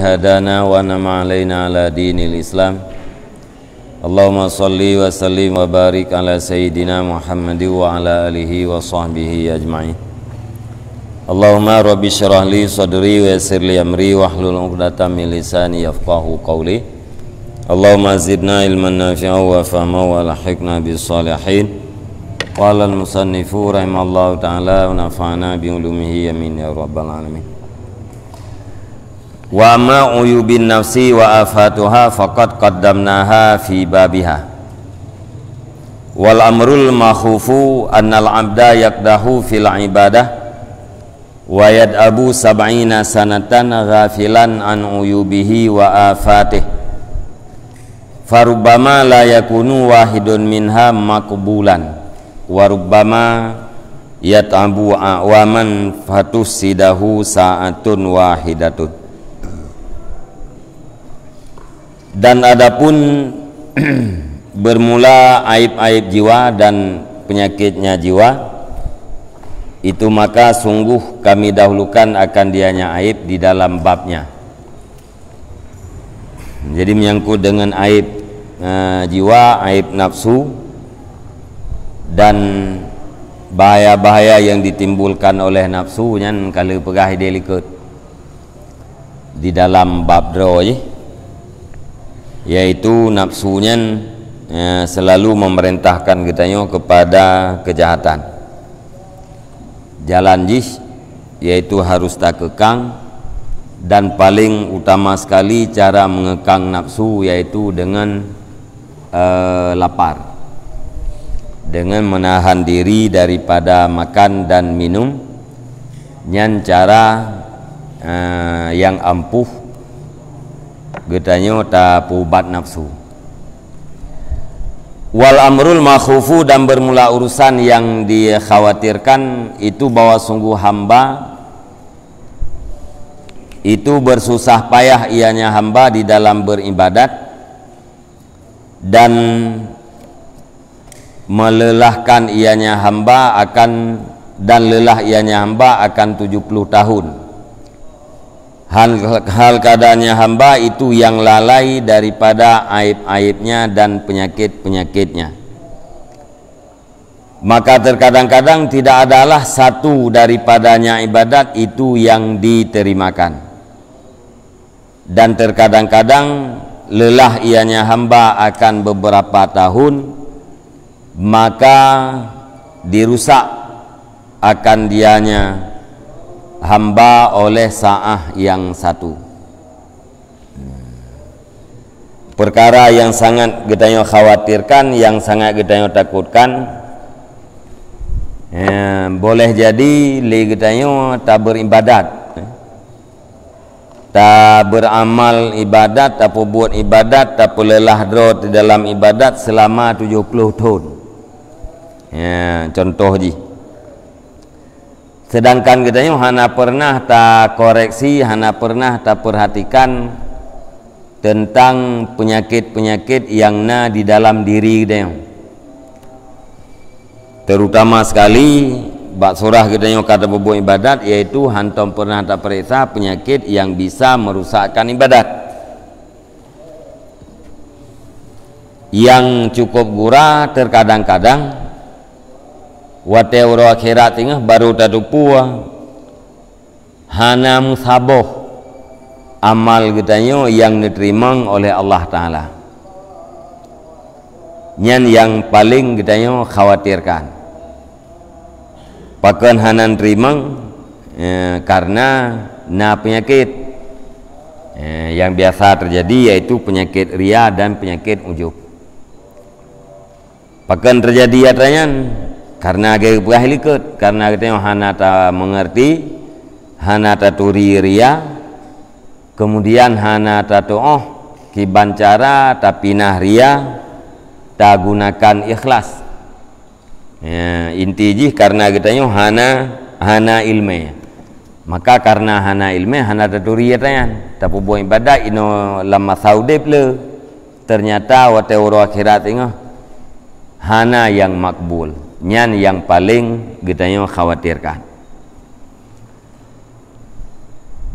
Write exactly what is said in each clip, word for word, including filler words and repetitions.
هدانا وأنعم علينا على دين الإسلام. اللهم صل وسلم وبارك على سيدنا محمد وعلى آله وصحبه أجمعين. اللهم رب اشرح لي صدري ويسر لي أمري واحلل عقدة من لساني يفقهوا قولي. اللهم زدنا علما نافعا وفهما وألحقنا بالصالحين. قال المصنف رحمه الله تعالى ونفعنا بعلومه آمين يا رب العالمين. وأما عيوب النفس وآفاتها فقد قدمناها في بابها. والأمر المخوف أن العبد يقدح في العبادة ويدأب سبعين سنة غافلا عن عيوبه وآفاته، فربما لا يكون واحد منها مقبولا، وربما يتعب أعواما فتفسده ساعة واحدة. Dan adapun bermula aib-aib jiwa dan penyakitnya jiwa, itu maka sungguh kami dahulukan akan dianya aib di dalam babnya. Jadi menyangkut dengan aib, eh, jiwa, aib nafsu, dan bahaya-bahaya yang ditimbulkan oleh nafsu nyan ka lheueh peugah idéh likot di dalam bab droe jih, yaitu nafsu nyan, eh, selalu memerintahkan geutanyoe kepada kejahatan. Jalan jih yaitu harus takekang, dan paling utama sekali cara mengekang nafsu yaitu dengan, eh, lapar, dengan menahan diri daripada makan dan minum. Nyan cara, eh, yang ampuh geutanyoe tapeuubat nafsu. Wal amrul makhufu, dan bermula urusan yang dikhawatirkan itu bahwa sungguh hamba itu bersusah payah ianya hamba di dalam beribadat, dan melelahkan ianya hamba akan, dan lelah ianya hamba akan tujuh puluh tahun. Hal, hal keadaannya hamba itu yang lalai daripada aib-aibnya dan penyakit-penyakitnya. Maka terkadang-kadang tidak adalah satu daripadanya ibadat itu yang diterimakan. Dan terkadang-kadang lelah ianya hamba akan beberapa tahun, maka dirusak akan dianya hamba oleh saah yang satu. Perkara yang sangat geutanyoe khawatirkan, yang sangat geutanyoe takutkan, eh, boleh jadi lé geutanyoe taberibadat, taberamal ibadat, tapeubuet ibadat, tapeuleulah droe di dalam ibadat selama tujuh puluh thon. Ya, contoh jih. Sedangkan geutanyoe hana pernah takoreksi, hana pernah taperhatikan tentang penyakit-penyakit yang na di dalam diri geutanyoe. Terutama sekali, bak surah geutanyoe ka tapeubuet ibadat, yaitu hantom pernah tapeuriksa penyakit yang bisa merusakkan ibadat. Yang cukup gura terkadang-kadang, watée uroe akhirat teungoh baru tatupue hana meusaboh amal geutanyoe nyang neuteurimong oleh Allah Taala. Nyan nyang paleng geutanyoe khawatirkan. Pakon hana neuteurimong? Eh, karena na peunyakét, eh, nyang biasa teujadi, yaitu peunyakét ria dan peunyakét ujub. Pakon teujadi atra nyan? Karena lagée geupeugah likot, karena geutanyoe hana tameungeurti, hana taturi ria, keumudian hana tatuoh kiban cara tapinah ria, tagunakan ikhlas. Ya, inti jih karena geutanyoe hana, hana iéleumé. Maka karena hana iéleumé, hana taturi atra nyan. Tapeubuet ibadat inoe lam masa udeb le. Ternyata watée uroe akhirat teungoh hana nyang makbul. Nyan nyang paleng geutanyoe khawatirkan.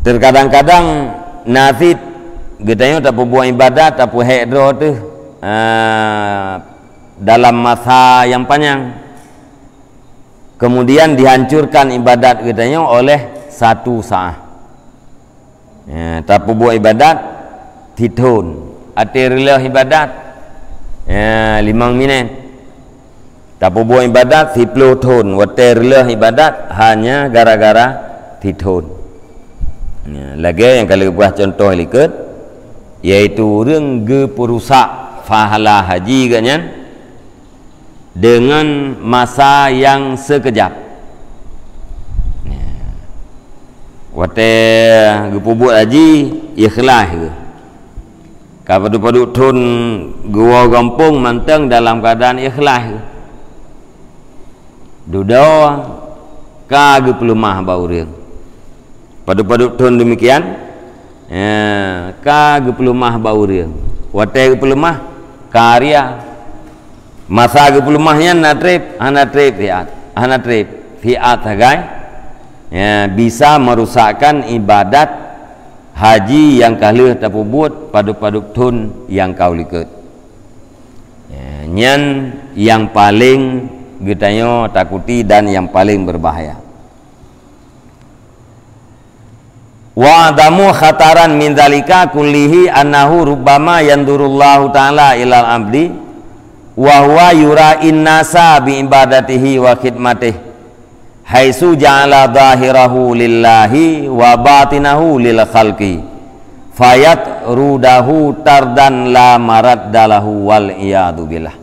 Terkadang-kadang Na cit geutanyoe tapeubuet ibadat, tapeuhék droe teuh, ah, dalam masa nyang panyang. Kemudian dihancurkan ibadat geutanyoe oleh satu saat. Ya, tapeubuet ibadat sithon. Watée reuloh ibadat, ya, limong minét. Tapeubuet ibadat siplôh thon, watée reuloh ibadat hanya gara-gara sithon. Ya, lagée nyang ka lheueh peugah cuntoh likot, yaitu ureuëng geupeurusak pahala haji geuhnyan deungon masa nyang seukeujab. Ya. Watée geupeubuet haji, ikhlaih geuh. Ka padub-padub thon geuwoe gampông mantong dalam keuadaan ikhlaih. Dudoe ka geupeuleumah bak ureuëng. Padub-padub thon demikian, eh, ka geupeuleumah bak ureuëng. Watée geupeuleumah, ka ria. Masa geupeuleumah nyan na treb, hana treb siat, hana treb siat sagai, ya, bisa merusakkan ibadat haji nyang ka lheueh tapeubuet padub-padub thon nyang ka u likot. Ya, nyan nyang paleng geutanyoe takuti dan nyang paleng beubahaya. Wa a'zamu khataran min dzalika kullihi annahu rubbama yanzurullahu ta'ala ilal abdi wa huwa yura'in nasa bi ibadatihi wa khidmatih, haitsu ja'ala zahirahu lillahi wa batinahu lil khalqi, fayatrudahu tardan la maradda lahu, wal iyadu billah.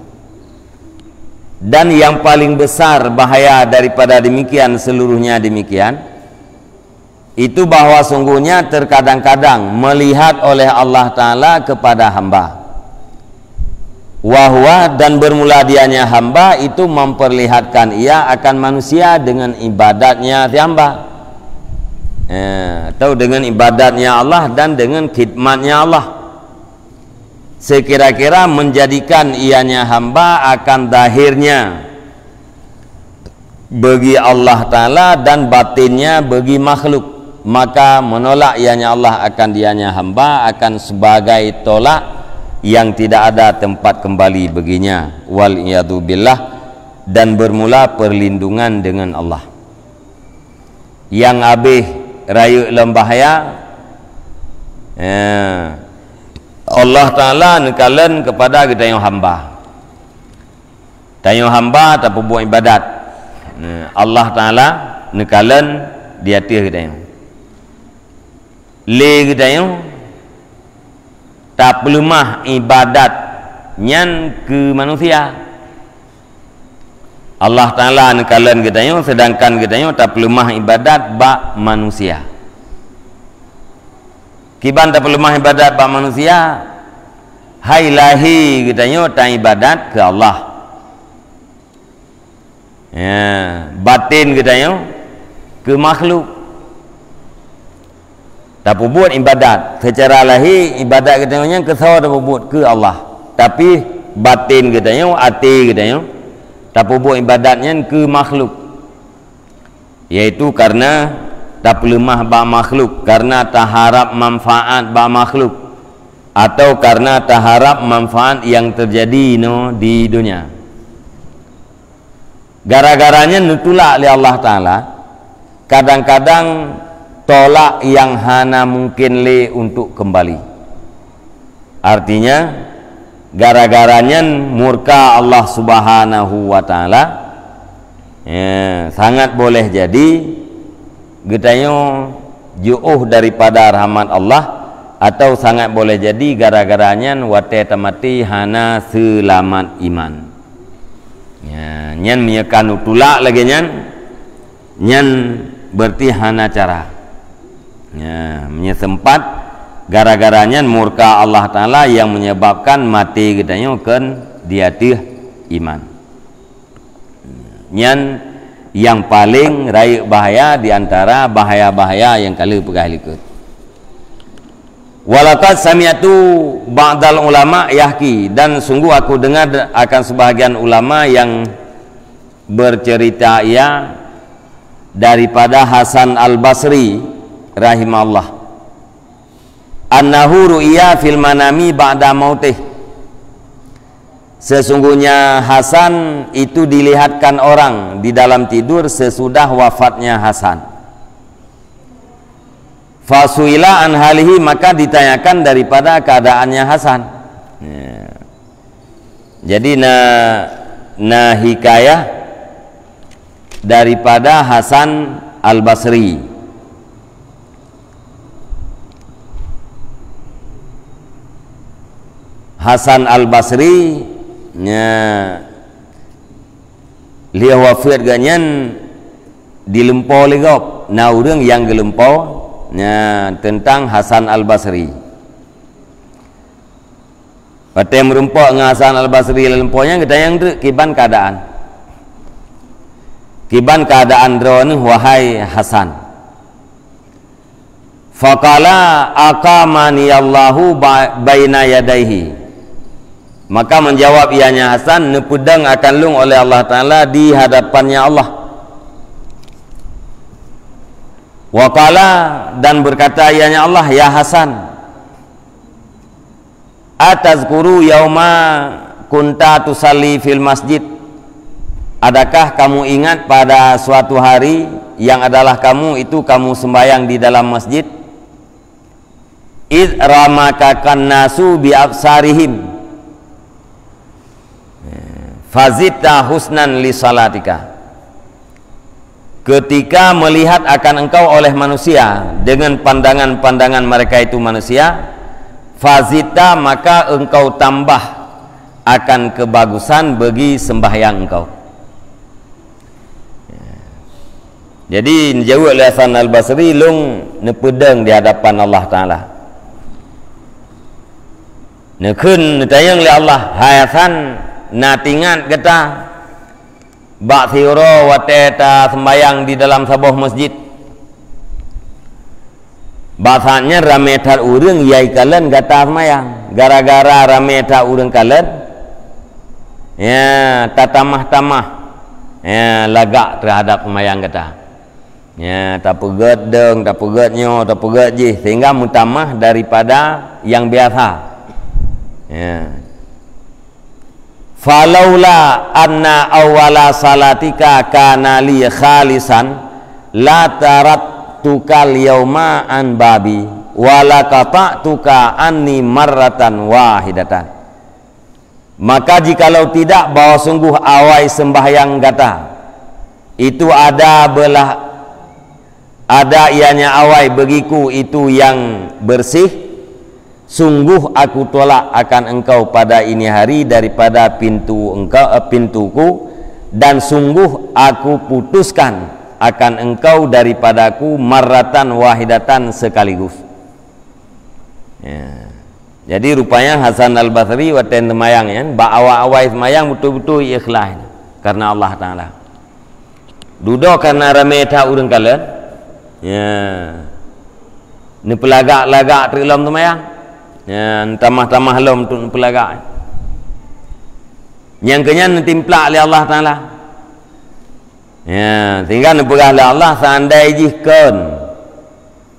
Dan yang paling besar bahaya daripada demikian, seluruhnya demikian, itu bahwa sungguhnya terkadang-kadang melihat oleh Allah Ta'ala kepada hamba. Wahwa, dan bermula dianya hamba itu memperlihatkan ia akan manusia dengan ibadatnya si hamba. Eh, atau dengan ibadatnya Allah dan dengan khidmatnya Allah. Sekira-kira menjadikan ianya hamba akan zahirnya bagi Allah Ta'ala dan batinnya bagi makhluk, maka menolak ianya Allah akan dianya hamba akan sebagai tolak yang tidak ada tempat kembali baginya, wal iyadu billah, dan bermula perlindungan dengan Allah. Nyang habéh rayeuk lom bahaya, eh, Allah Ta'ala neukalon kepada geutanyoe hamba. Tanyoe hamba tapeubuet ibadat. Nah, Allah Ta'ala neukalon di ateueh geutanyoe. Lé geutanyoe tapeuleumah ibadat nyan keu manusia. Allah Ta'ala neukalon geutanyoe, sedangkan geutanyoe tapeuleumah ibadat bak manusia. Kiban tapeuleumah ibadat bak manusia, hai lahé geutanyoe taibadat keu Allah. Ya, batin geutanyoe keu makhluk. Tapeubuet ibadat, seucara lahé ibadat geutanyoe nyan keu soe tapeubuet? Keu Allah. Tapi batin geutanyoe, até geutanyoe, tapeubuet ibadat nyan keu makhluk. Yaitu karena tapeuleumah bak makhluk, karena taharab manfaat bak makhluk, atau karena taharab manfaat yang terjadi inoe di dunia. Gara-gara nyan neutulak lé Allah Ta'ala, kadang-kadang tolak nyang hana mungkin lé untuk kembali. Artinya, gara-gara nyan murka Allah Subhanahu wa Ta'ala, ya, sangat boleh jadi geutanyoe jiôh daripada rahmat Allah, atau sangat boleh jadi gara-gara nyan watée tamaté hana seulamat iman. Ya, nyan meunyoe ka neutulak lagée nyan, nyan berarti hana cara. Ya, meunyoe sempat gara-gara nyan murka Allah Ta'ala nyang menyebabkan maté geutanyoe kon di ateueh iman. Nyan nyang paleng rayeuk bahaya di antara bahaya-bahaya nyang ka lheueh peugah likot. Walaqad sami'tu ba'dal ulama yahki, dan sungguh aku dengar akan sebahagian ulama yang bercerita ia daripada Hasan Al-Basri rahimahullah. "Annahu ru'iya fil manami ba'da mautih." Sesungguhnya Hasan itu dilihatkan orang di dalam tidur sesudah wafatnya Hasan. "Fasuila an halihi," maka ditanyakan daripada keadaannya Hasan. Ya. Jadi na, na hikayah daripada Hasan Al-Basri. Hasan Al-Basri, nya, lheueh wafeuet geuh nyan dilumpoe lé gob. Na ureuëng nyang geulumpoe, nya, teuntang Hasan Al-Basri. Watée meurumpok ngon Hasan Al-Basri lam lumpoe nyan, geutanyong treuk kiban keuadaan. "Kiban keuadaan droeneuh, wahai Hasan?" Faqala, "Aqamani Allahu ba-, baina yadaihi." Maka menjawab ianya Hasan, "Neupeudong akan lôn oleh Allah Taala di hadapannya Allah." Waqala, dan berkata ianya Allah, "Ya Hasan, atazkuru yauma kunta tusalli fil masjid?" Adakah kamu ingat pada suatu hari yang adalah kamu itu kamu sembahyang di dalam masjid? "Id ramakakan nasu bi absarihim, fazidta husnan li salatika." Ketika melihat akan engkau oleh manusia dengan pandangan-pandangan mereka itu manusia, fazidta, maka engkau tambah akan kebagusan bagi sembahyang engkau. Jadi, jaweueb lé Hasan Al-Basri, "Lôn neupeudong di hadapan Allah Taala." Neukheun neutanyong lé Allah, "Hai Hasan, na teuingat gata bak siuroe watée taseumbahyang di dalam saboh masjid? Bak saát nyan ramé that ureuëng nyang kalon gata seumayang. Gara-gara ramé that ureuëng kalon, ya, tatamah-tamah, ya, lagak teuhadab seumayang gata. Ya, tapeugét dong, tapeugét nyoe, tapeugét jih, sehingga meutamah daripada nyang biasa." Ya. "Falaula anna awwala salatika kana li khalisan, la taraktukal yauma an babi, wa la qata'tuka anni marratan wahidatan." Maka jikalau tidak bahwa sungguh awai sembahyang gata itu ada belah, ada ianya awai bagiku itu yang bersih, sungguh aku tolak akan engkau pada ini hari daripada pintu engkau, eh, pintuku, dan sungguh aku putuskan akan engkau daripadaku marratan wahidatan sekaligus. Ya. Jadi rupanya Hasan Al-Basri watée seumayang nyan, bak awai-awai seumayang beutôi-beutôi ikhlas karena Allah Taala. Dudoe karena ramé that ureuëng kalon, ya, neupeulagak-lagak treuk lom seumayang. Ya, neutamah-tamah lom treuk neupeulagak. Nyang keu nyan neutimplak lé Allah Taala. Ya, sehingga neupeugah lé Allah, "Seandai jih kon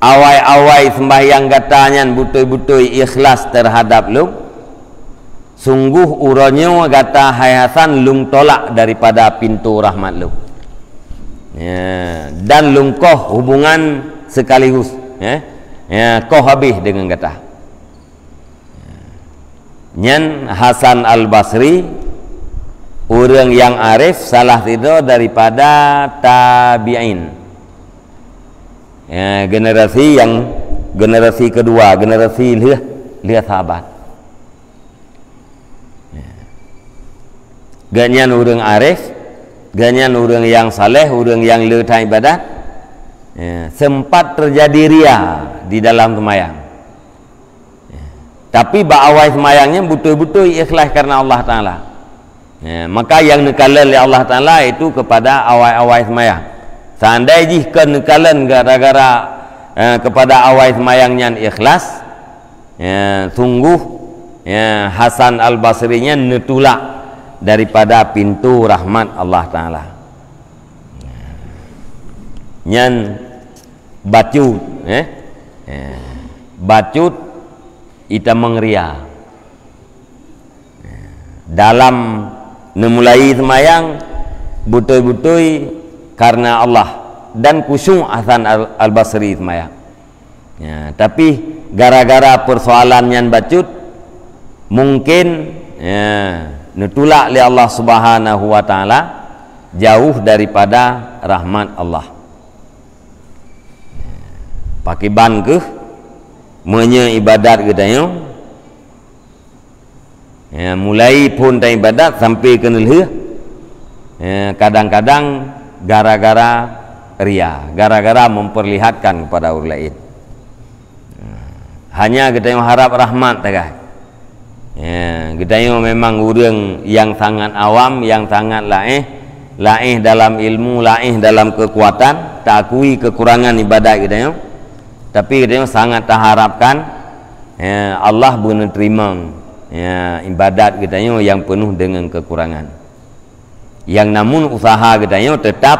awai-awai sembahyang gata nyan beutôi-beutôi ikhlas teuhadab Lôn, sungguh uroe nyoe gata, hai Hasan, Lôn tolak daripada pintoe rahmat Lôn. Ya, dan Lôn koh hubungan sekaligus, ya. Ya, koh habéh deungon gata." Nyan Hasan Al-Basri, ureuëng nyang arif, salah sidroe daripada tabi'in. Ya, generasi nyang, generasi kedua, generasi lheueh, lheueh sahabat. Ya. Gobnyan ureuëng arif, gobnyan ureuëng nyang saleh, ureuëng nyang le that ibadat. Ya, sempat terjadi ria di dalam seumayang. Tapi bak awai seumayang nyan beutôi-beutôi ikhlas karena Allah Taala. Ya, maka nyang neukalon lé Allah Taala itu kepada awai-awai seumayang. Seandai jih kon neukalon gara-gara, eh, kepada awai seumayang nyan ikhlas, ya, sungguh, ya, Hasan Al-Basri nyan neutulak daripada pintoe rahmat Allah Taala. Nyan bacut, eh? Eh, bacut Itamong ria. Dalam neumulai seumayang, beutôi-beutôi karena Allah dan khusyuk Hasan Al-, Al-Basri seumayang. Ya, tapi gara-gara persoalan nyan bacut, mungkin, ya, neutulak lé Allah Subhanahu wa Taala jauh daripada rahmat Allah. Pakiban keuh meunyoe ibadat geutanyoe, ya, mulai phon taibadat sampai keu neulheueh, ya, kadang-kadang gara-gara ria, gara-gara memperlihatkan kepada orang lain. Hanya geutanyoe harap rahmat sagai. Ya, geutanyoe memang ureuëng nyang sangat awam, nyang sangat laéh, laéh dalam ilmu, laéh dalam keukuatan, taakui keukurangan ibadat geutanyoe. Tapi geutanyoe sangat taharapkan, ya, Allah beuneuterimong, ya, ibadat geutanyoe nyang peunoh deungon keukurangan. Nyang namun usaha geutanyoe teutap,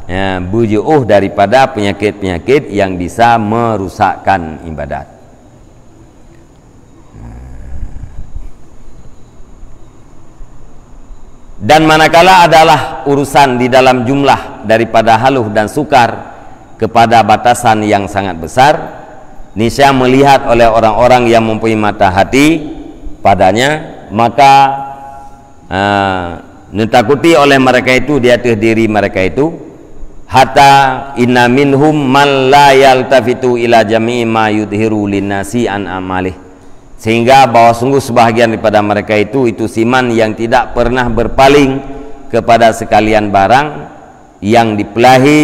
ya, beujiôh daripada peunyakét-peunyakét nyang bisa merusakkan ibadat. Dan manakala adalah urusan di dalam jumlah daripada haluh dan sukar kepada batasan yang sangat besar, niscaya melihat oleh orang-orang yang mempunyai mata hati padanya, maka, ah, neutakuti oleh mereka itu di atas diri mereka itu, hatta inna minhum man la yaltafitu ila jami'i ma yudhiru linnasi an amalih. Sehingga bahwa sungguh sebahagian daripada mereka itu, itu siman yang tidak pernah berpaling kepada sekalian barang yang dipeulahi,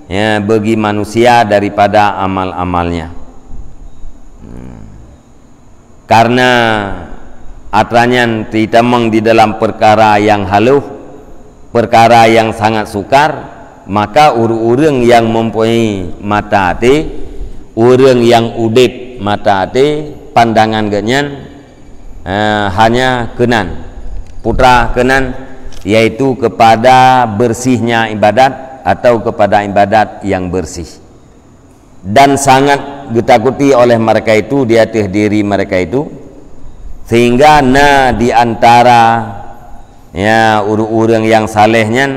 ya, bagi manusia daripada amal-amalnya. Hmm. Karena atra nyan teutamong di dalam perkara yang haluh, perkara yang sangat sukar, maka ureuëng-ureuëng nyang mempunyai mata até, ureuëng nyang udeb mata até, pandangan geuhnyan, eh, hanya keunan, putra keunan, yaitu kepada bersihnya ibadat atau kepada ibadat yang bersih. Dan sangat geutakuti oleh mereka itu di atas diri mereka itu, sehingga na di antara, ya, ureuëng-ureuëng nyang saleh nyan,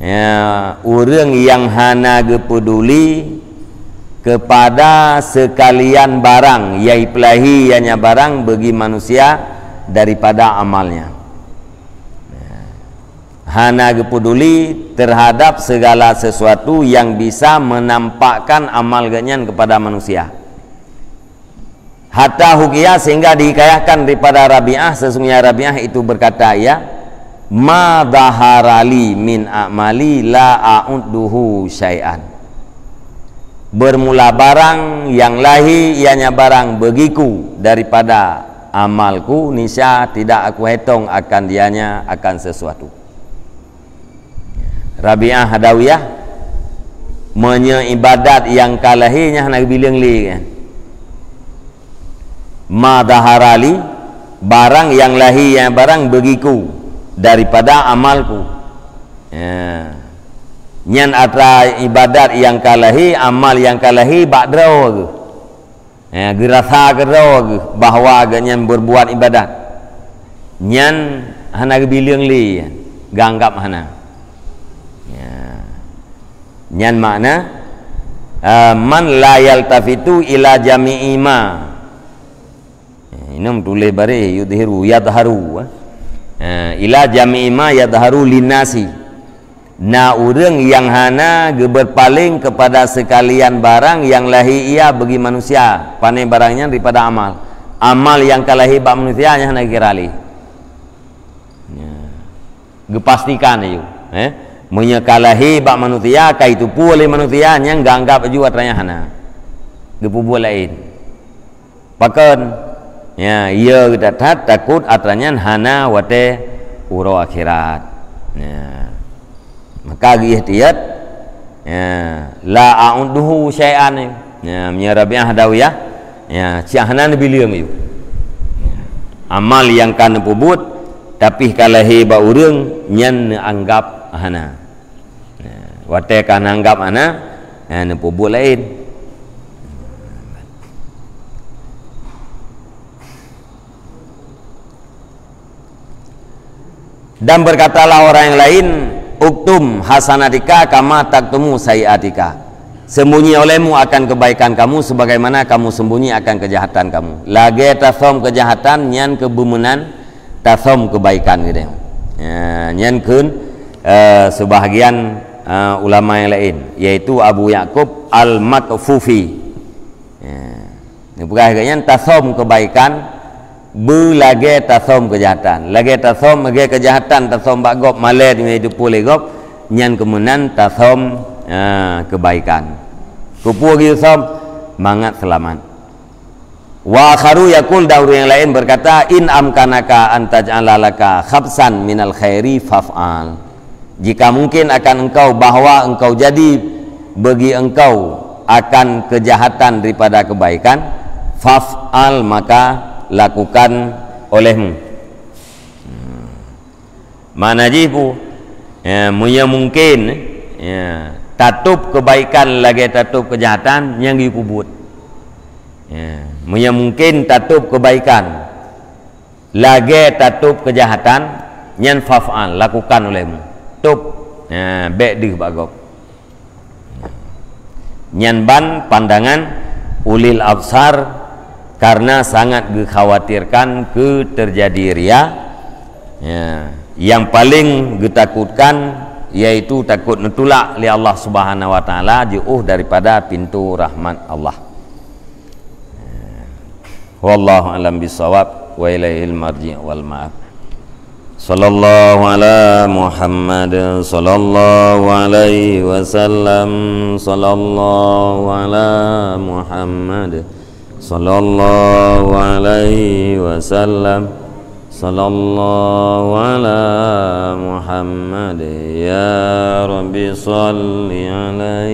ya, ureuëng nyang hana geupeuduli kepada sekalian barang, yaitu peulahi ianya barang bagi manusia daripada amalnya. Hana geupeuduli terhadap segala sesuatu yang bisa menampakkan amal geuhnyan kepada manusia. Hatta hukiya, sehingga dihikayahkan daripada Rabi'ah, sesungguhnya Rabi'ah itu berkata ia, "Ma dhahara li min a'mali la a'udduhu syai'an." Bermula barang nyang lahé ianya barang bagiku daripada amalku, niscaya tidak aku hetong akan dianya akan sesuatu. Rabi'ah Adawiyah, meunyoe ibadat nyang ka lahé nyan hana geubileueng lé, kan? Ma dhahara li, barang nyang lahé nyan barang bagiku daripada amalku. Ya. Nyan atra ibadat nyang ka lahé, amal nyang ka lahé bak droe geuh. Ya, geurasa keudroe geuh bahwa geuhnyan berbuat ibadat. Nyan hana geubileueng lé, geuanggap hana. Ya. Nyan makna, eh, "Man la yaltafitu ila jami'i ma." Eh, inong tuléh bareh yudhiru, yadharu, eh. Eh, "Ila jami'i ma yadharu linnasi." Na ureuëng nyang hana geuberpaléng kepada sekalian barang nyang lahé ia bagi manusia, pane barang nyan daripada amal. Amal nyang ka lahé bak manusia nyan hana geukira lé. Ya. Geupastikan aju, eh. Meunyoe ka lahé bak manusia, ka jiteupeue lé manusia, nyan geuanggap aju atra nyan hana. Geupeubuet laén. Pakon? Ya, iya geutat-that takot atra nyan hana watée uroe akhirat. Ya. Maka geuihtiyat, ya, la a'udduhu syai'an. Ya, meunyoe Rabi'ah Adawiyah, ya, cit hana neubileueng aju. Amal nyang ka neupeubuet, tapi ka lahé bak ureuëng, nyan neuanggap hana. Nah, watée ka neuanggap hana, nah, neupeubuet laén. Dan berkatalah orang yang lain, "Uktum hasanatika kama taktumu sayyiatika." Sembunyi olehmu akan kebaikan kamu sebagaimana kamu sembunyi akan kejahatan kamu. Lagée tasom kejahatan, nyan keuh beumeunan tasom kebaikan geude. Ya, nyan kheun, eh, sebahagian, eh, ulama yang lain, yaitu Abu Yakub Al-Makfufi. Ya. Neupeugah lagée nyan, tasom kebaikan beulagée tasom kejahatan. Lagée tasom, lagée kejahatan tasom bak gob, malée teuma jiteupeue lé gob, nyan keumeunan tasom, ah, kebaikan. Keupeue geusom? Mangat seulamat. Wa akharu yaqul, dan ureuëng yang lain berkata, "In amkanaka an taj'ala laka khabsan minal khairi faf'al." Jika mungkin akan engkau bahwa engkau jadi bagi engkau akan kejahatan daripada kebaikan, faf'al, maka lakukan olehmu. Hmm. Makna jih pu, ya, meunyoe mungkin, ya, tatôb kebaikan lagée tatôb kejahatan, nyang geupeubuet. Ya, meunyoe mungkin tatôb kebaikan lagée tatôb kejahatan, nyan faf'al, lakukan olehmu. Tôb, ya, bék deuh bak gob. Nyan ban pandangan ulil absar karena sangat geukhawatirkan keu teujadi ria. Ya, yang paling geutakutkan yaitu takot neutulak lé Allah Subhanahu wa Taala jiôh daripada pintoe rahmat Allah. Wallahu a'lam bissawab, wa ilaihil marji' wal ma'ab. Sallallahu ala Muhammad, sallallahu alaihi wasallam, sallallahu ala Muhammad, sallallahu alaihi wasallam, sallallahu ala Muhammad, ya Rabbi salli alaihi.